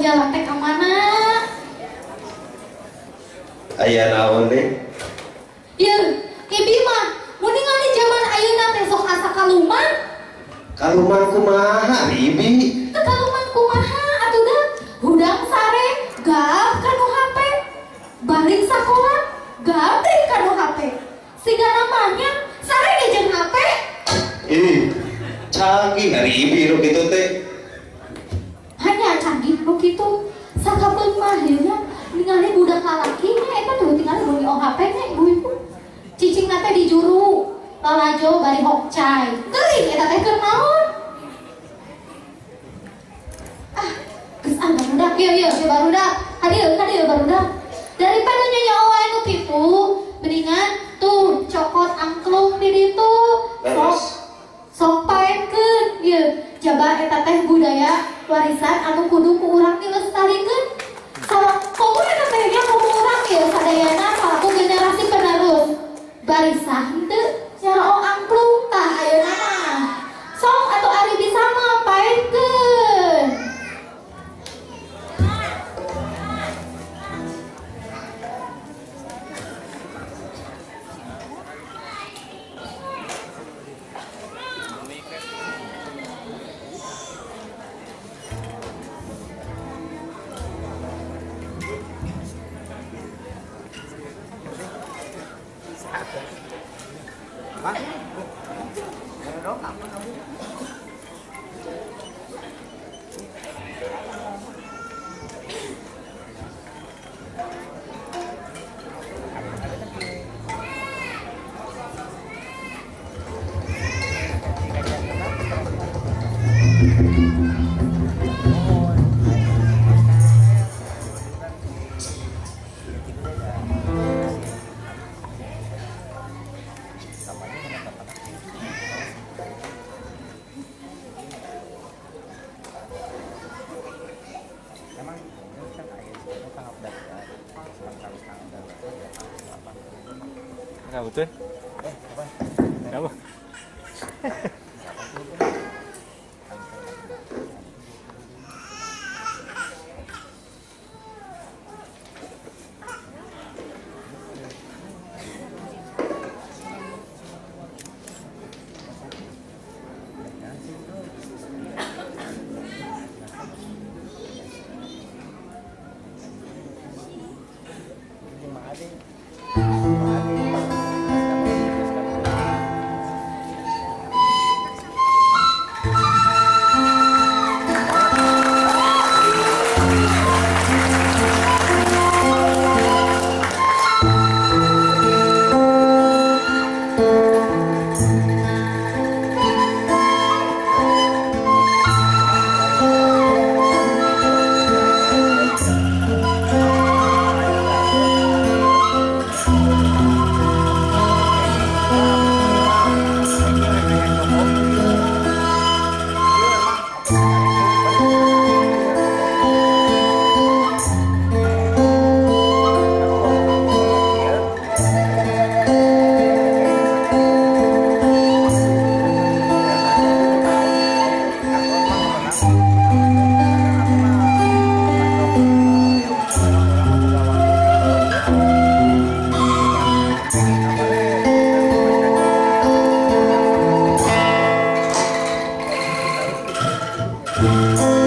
jalan teh ka mana? Aya naon deh? Ieu, Ibi mah mun ningali zaman ayeuna teh sok asa kaluman. Kaluman kumaha, Ibi? Teu kaluman kumaha atuh da? Hudang sare gap kanu HP. Balik sakola gap deui kanu HP. Siga namanya sare ge jeung HP. Ih, canggih ari Ibi nu kitu teh. Hanya canggih nu kitu. Sakapeung mah ieu nya ningali budak lalaki nya eta tuh tingali meuli HP nya ibu-ibu. Cicingna teh di juru, lalajo bari hokcai. Teuing eta teh keur naon? Ah, geus ah barudak ieu ieu ieu barudak. Hadieu hadieu barudak. Daripada nyanyi wae nu kitu, mendingan tuh cokot angklung di ditu. Sok sok paenkeun ieu. Jaba eta teh budaya warisan anu kudu ku urang dilestarikeun. Kalau komo eta teh nya komo urang ieu sadayana salaku generasi penerus. Barisah henteu nyarao angklung tah ayeuna mah. Sok atuh ari bisa mah paenkeun. Betul? Apa? Thank